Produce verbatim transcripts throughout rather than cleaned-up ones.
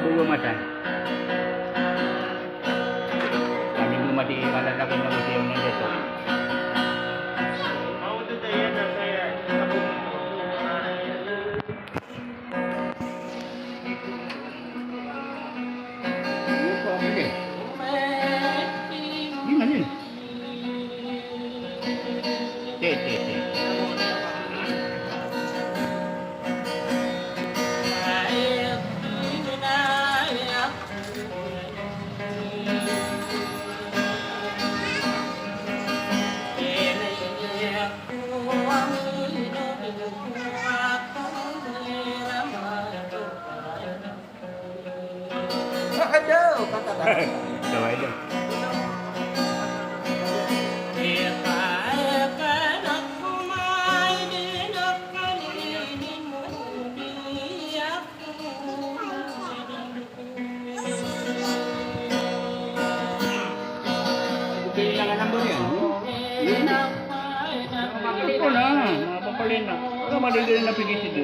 Ulo matan. Kami lumadi kalalaki na kasi yung nandito. Di man yun. Te, te, te. Hello, kata, kata. Dawai dong. Kailangan number yan. Ito na, mapapalin na. Ito, maligay na pigit ito.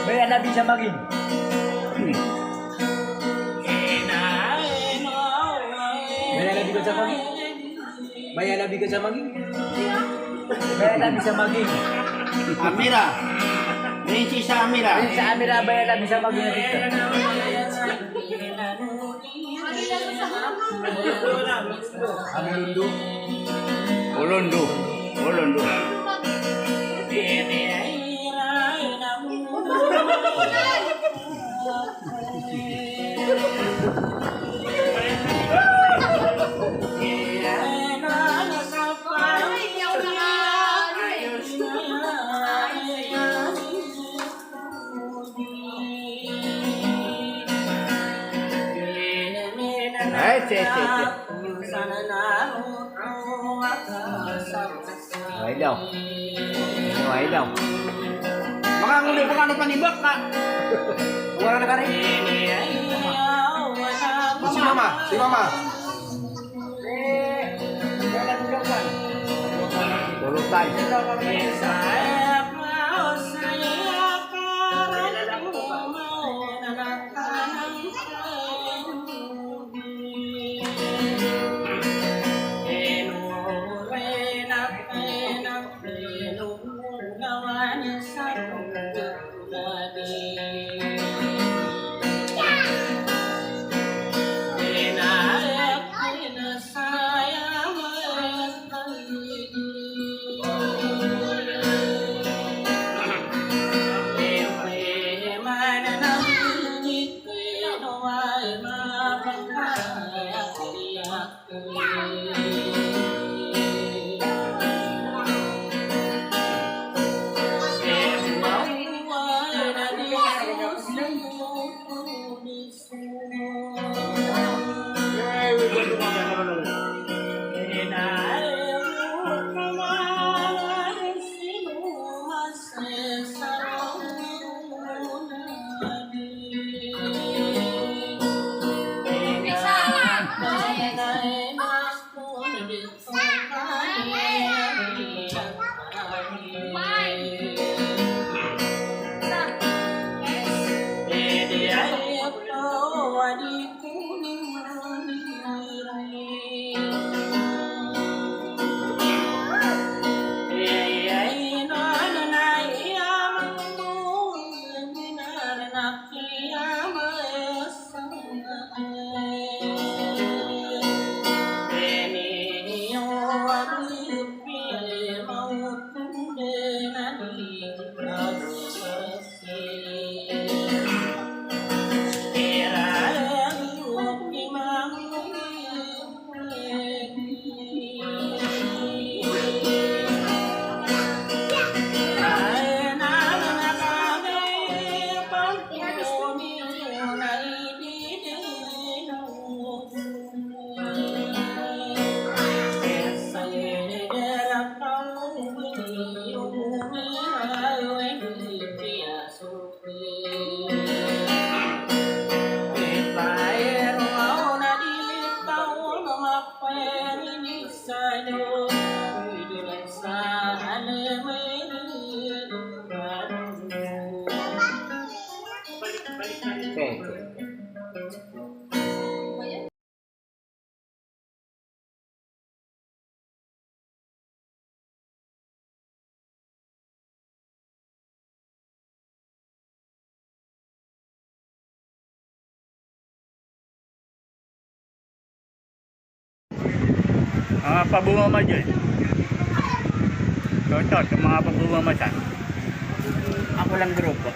Baya na bisa magin. Baya na bisa magin. Baya na bisa magin. Baya na bisa magin. Amira. Princess Amira. Princess Amira, baya na bisa mag-edit ka. Ano, Londo? O, Londo. O, Londo. Ay, che, che, che. Ay daw. Ay daw. Maka nguli ko kano panibak ka. Wala na kari. Si mama, si mama. Pulutan. Ah, pabunga ma dyan. Toto, sa mga pabunga ma sa. Ako lang grupo.